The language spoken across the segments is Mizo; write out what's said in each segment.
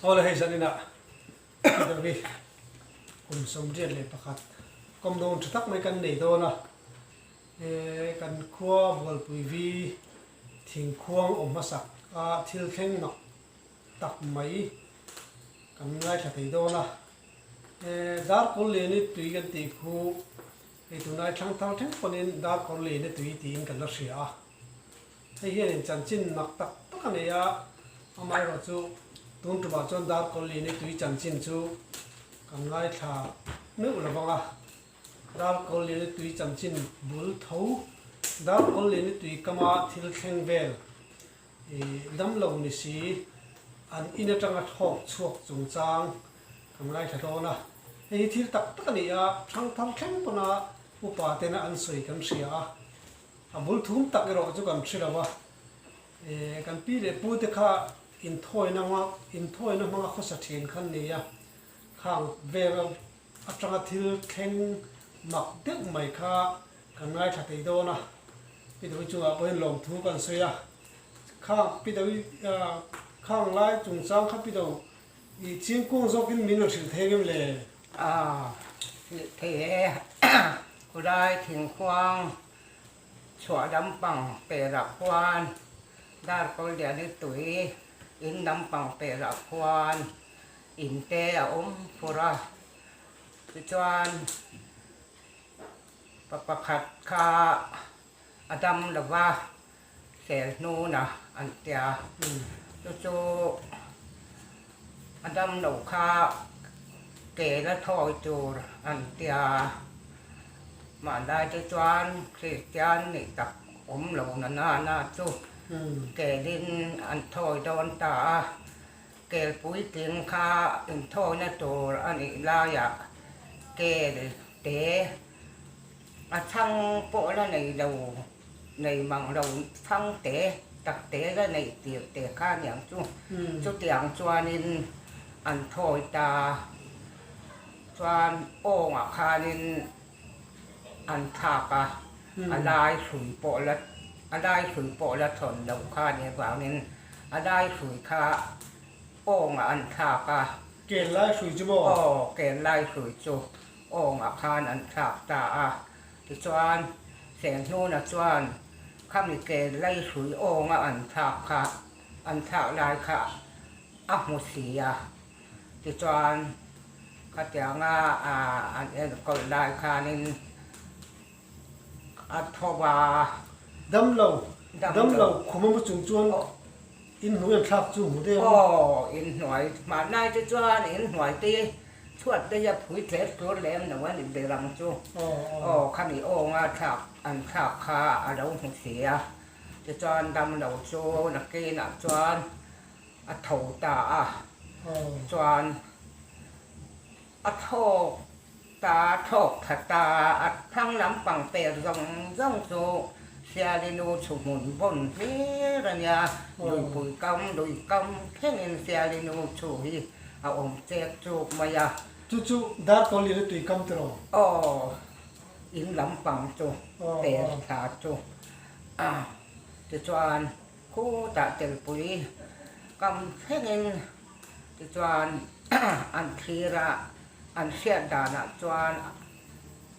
Awle hei zaninah Pidawi kum 81 kawm dawn tha tak mai kan nei dawn a, kan khua Bualpui vi thingkhuang awm hmasak a thil thleng mak tak mai kan ngaithla thei dawn a. Darkawl liani tui kan tih khu hei tunlai thlang thar thleng pawhin Darkawl liani tui tiin kan la hria a. Hei hianin chanchin mak tak tak a nei a, amaherawhchu tun tumah chuan Darkawl liani tui chanchin chu kan ngaithla meuh lo vang a. Darkawl liani tui chanchin bul tho, Darkawl liani tui kama thil thleng vel Ih damlo ni si, an in atanga thawk chhuak chungchang kan ngaithla dawn a. Hei hi thil tak tak a ni a, thangthar thleng pawna upa tena an sawi kan hria a, a bul thum tak erawh chu kan hre lo a. Ih kan pi leh pu te kha inthawina hmang inthawina hmanga khawsa thin khan ni a, khang vel atanga thil thleng mak deuh mai kha kan ngaithla thei dawn a. Pi Dawi chungah pawhin lawmthu kan sawi a, khang Pi Dawi khang lai chungchang kha Pi Dawi i chingkung zawkin min rawn hrilh thei ngem le? A, hrilh thei e. Khulai thingkhuang chhuah lampang perah khuan Darkawl Liani tui in lampang perah khuan in te a awm fur a, tichuan Pa pakhat kha a dam lo va, sel hnuna an tia. Chu chu a dam lo kha ke la thawi tur an tia. Mahni te chuan Kristian nih tak awm lo na na na chu kelin an thawi dawn ta a. Kel puitling kha inthawina tur a nih laiah kel te a chhang pawh la nei lo, nei mang lo chhang te tak te la neih tir te kha aniang chu. Chutiang chuanin an thawi ta chuan awngah khanin an thlak a, a lai hrui pawh la a lai hrui pawh la thawn loh kha nih avangin a lai hrui kha awngah an thlak a. Kel lai hrui chu maw? Aw, kel lai hrui chu awngah khan an thlak ta a. Tichuan, Senghnuna chuan khami kel lai hrui awnga an thlak kha, an thlak lai kha a hmu si a. Tichuan, khatianga an enkawl lai khanin A tho va. Dam lo, dam lo khum a mu chung chuan in hnuai an thlak chu hmu deuh a. Aw, in hnuai, hmanlai te chuan in hnuai te chhuat te hi a phui tler tlur lem lo a ni ber ang chu. Aw, khami awnga thlak an thlak kha a lo hmu si a. Tichuan dam lo chu nakinah chuan a tho ta a. Chuan a thawk Ta thawk tha ta a thlang lampang per zawng zawng chu Sialinu chhuhmun vawn hlir a nia, luipui kam lui kam thlengin Sialinu chhu hi a awm chek chuk mai a. Chu chu Darkawl lian a tui kam tiraw? Aw, in lampang chu per thla chu a tichuan khutah telpui kam thlengin Tichuan an thlir a, an hriat danah chuan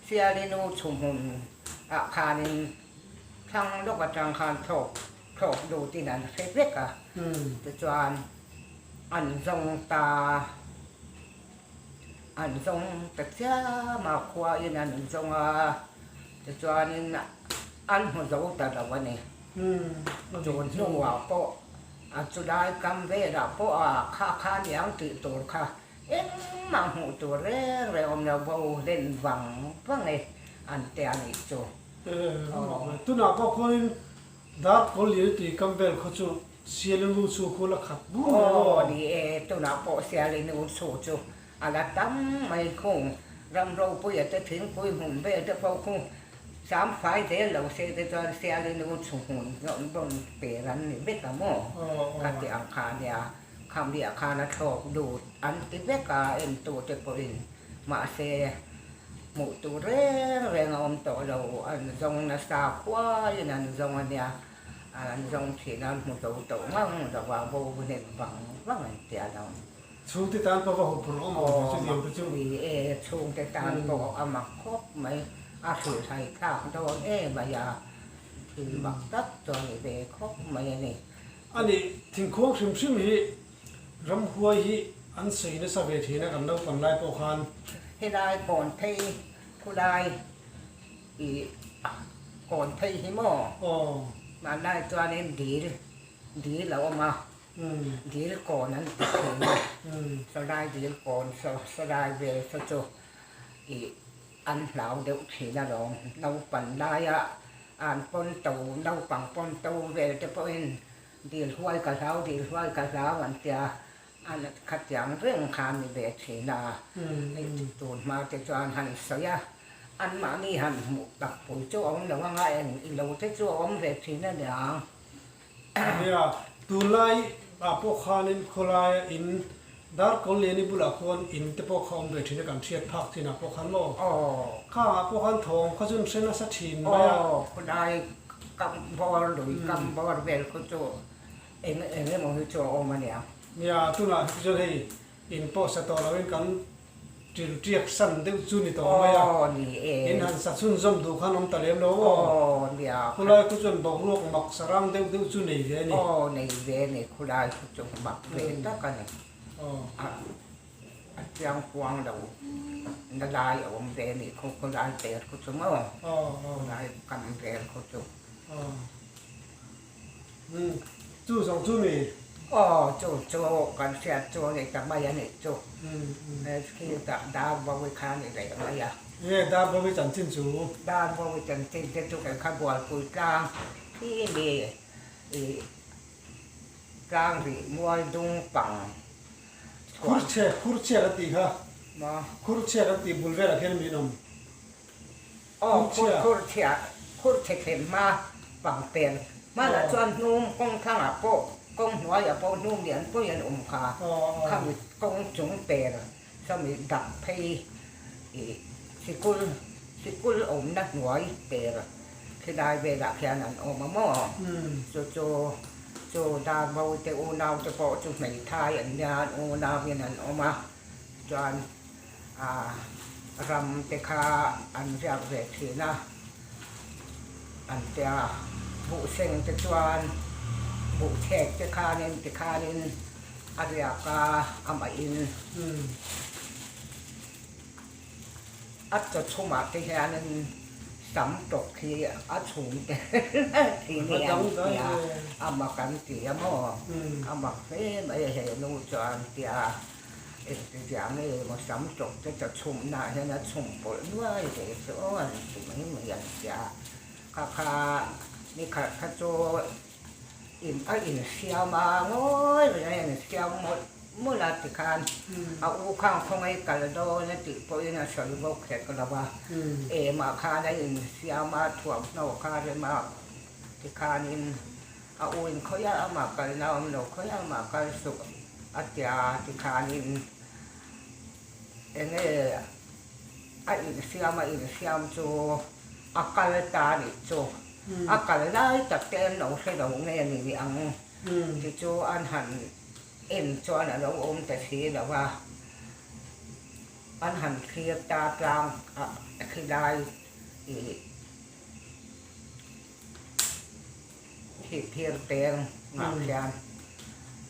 Sialinu chhuhmun ah khanin thlang lawk atang khan thlawk thlawk lutin an hre vek a. Tichuan an zawng ta, an zawng ta chiam a, khuain an zawng a, tichuanin an hmu zo ta lo a ni. Tun hnuah pawh a chulai kam velah pawh a kha kha niang tih tur kha engmah hmuh tur reng reng awm lo bo hlen vang vang e an ti a nih chu. Tunah pawh khuanin Darkawl lian tui kam vel khaw chu Sialin lu chu khu la khat bur mai maw? Aw ni e, tunah pawh Sialin lu chu chu A la tam mai khung, ram ropuia te thingpui hmun vel te pawh khu sam fai zel lo se te chuan Sialin u chhu hmun rawn rawn per an ni vek a maw? Kha ti ang kha nia, khamiah khan a thlawk lut an ti vek a entu te pawhin mahse hmuh tur reng reng a awm tawh lo, an zawng nasa khuaiin an zawng a nia, an zawng thin a an hmu zo tawh ngang lo a, bo hnem vang vang an ti a lo. Chhungte tan pawh va huphurh awm awm ve chutiang te chu. Ni e, chhungte tan pawh a mak khawp mai. A hrilhhai thlak dawn em mai a, thil mak tak chu a ni ve khawp mai a ni. A nih, thingkhuang hrim hrim hi ramhuai hi an sawi nasa ve thin a kan naupang lai pawh khan. Helai kawn phei khulai ih kawn phei hi maw? Aw. Hmanlai chuanin dil dil a awm a, dil kawn an ti thin a, sawlai dil kawn saw sawlai vel saw chu ih an hlau deuh thin alawm. Naupan laia an pawn to naupang pawn to vel te pawhin dil huai ka hlau dil huai ka hlau an tia a khatiang reng kha a ni ve thin a, hei tun hma te chuan han sawi a, anmahni han hmuh tak pui chu a awm lo anga eng ilo te chu a awm ve thin a niang. Nia, tunlai ah pawh khanin khawlaia in Darkawl Liani bulah khuan in te pawh kha awm ve thin a kan hriat phak chinah pawh khan maw? Khangah pawh khan thawm kha chu an hre nasa thin mai a. Aw, khawlai kam bawr lui kam bawr vel khu chu Eng eng emaw hi chu a awm a nia. Nia, tunah hi chuan hei in pawh sa tawh loin kan ṭil ṭiak san deuh chu ni tawh mai a. Aw ni e. In han sa chhunzawm duh khan awm ta lem lo aw. Aw nia. Khulai khu chuan boruak mak sarang deuh deuh chu nei ve a ni. Aw nei ve a ni, khulai khu chu mak ve tak a ni. Aw. A chiang kuang lo na lai a awm ve a ni khu khulai vel khu chu maw. Aw aw. Khulai kam vel khu chu. Aw. Umm, chu zawng chu mi? Aw, chu chu kan hriat chu a ni ta mai a nih chu. Khi tah dar bawi kha a ni leh mai a. Nge dar bawi chanchin chu? Dar bawi chanchin te chu kan kha bualpui tlang khi mi ih tlang rih mual dung pang chhuan. Khurchhe, khurchhe kan tih kha. Maw? Khurchhe kan tih bul velah khian min awm. Aw khur chhiah khur chhe thlen hma pang pen hmanah chuan hnum kawng thlangah pawh kawng hnuaiah pawh hnum lian pui an awm kha khami kawng chung per sawmi dak phei ih sikul sikul awmna hnuai per khilai velah khian an awm a maw chu chu chu darbo te unau te pawh chu hmeithai an nia an unau in an awm a chuan. A ram te kha an riak ve thin a, an tia buhseng te chuan buhchhek te khanin tikhanin a riak a, amahin a chaw chhumah te hianin sam tawk hi a chhum te thin hi an tia, a mak an ti a maw, a mak hle mai a he nu chuan tia. Engtiziah nge maw sam tawk te chaw chhumnaah hian a chhum pawlh nuai ve chu aw an ti mai mai ang tia. Kha kha ni khat kha chu in a insiam a ngawi reng a insiam mawlh mawlh a tikhan a u khang khawngaih kal dawn a tih pawhin a sawi bawk hlek lo a, emah khan a insiam a thuamhnaw kha rem a tikhanin A u in khawiah amah kalna a awm lo, khawiah amah kal suh a tia tikhanin enge a insiam a insiam chu a kal ta a nih chu. A kal lai tak te an lo hre lo nge a ni ang ti chu an han en chuan a lo awm ta si lo a, an han thlir ta tlang a khilai ih. Thihphir peng ngah khian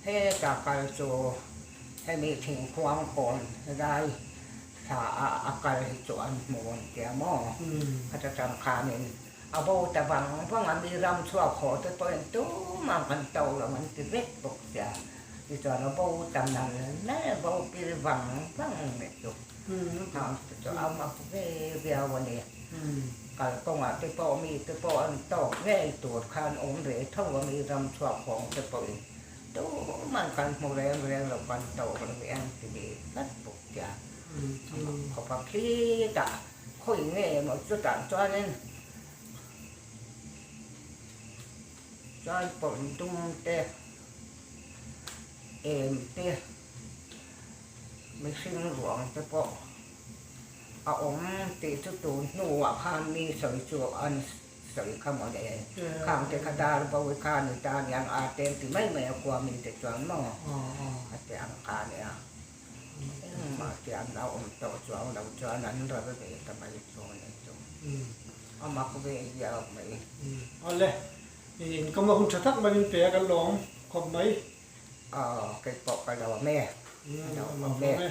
heta kal chu hemi thingkhuang kawn helai thla ah a kal hi chu an hmu an tia maw? Khata tang khanin a bo ta vang vang a mi ram chhuak haw te pawhin tumah kan to lo an ti vek bawk sia tichuan a bo ta nal nal bo pil vang vang leh chu chu a mak ve viau a ni. Kalkawngah te pawh mi te pawh an tawk ngei tur khan awm ve tho a mi ram chhuak hawng te pawhin tuman kan hmu reng reng lo kan tawk lo hi an ti ve tlat bawk tia khawp a khitah khawi nge maw chutah chuanin chuan pawlh dum te em te mihring ruang te pawh. A awm tih chu tun hnuah khan mi sawi chu an sawi kha maw le, khang te kha dar bo i kha ni ta niang a ten ti mai mai a kua mi te chuan maw a ti ang kha nia. Vartian a awm tawh chuang lo chuan an ral ve ta mai chu a ni chu. A mak ve viau mai. Awle, i inkawmna hun tha tak mai min pe a kan lawm khawp mai. Aw, keipawh ka lawm e. Ka lawm awm e.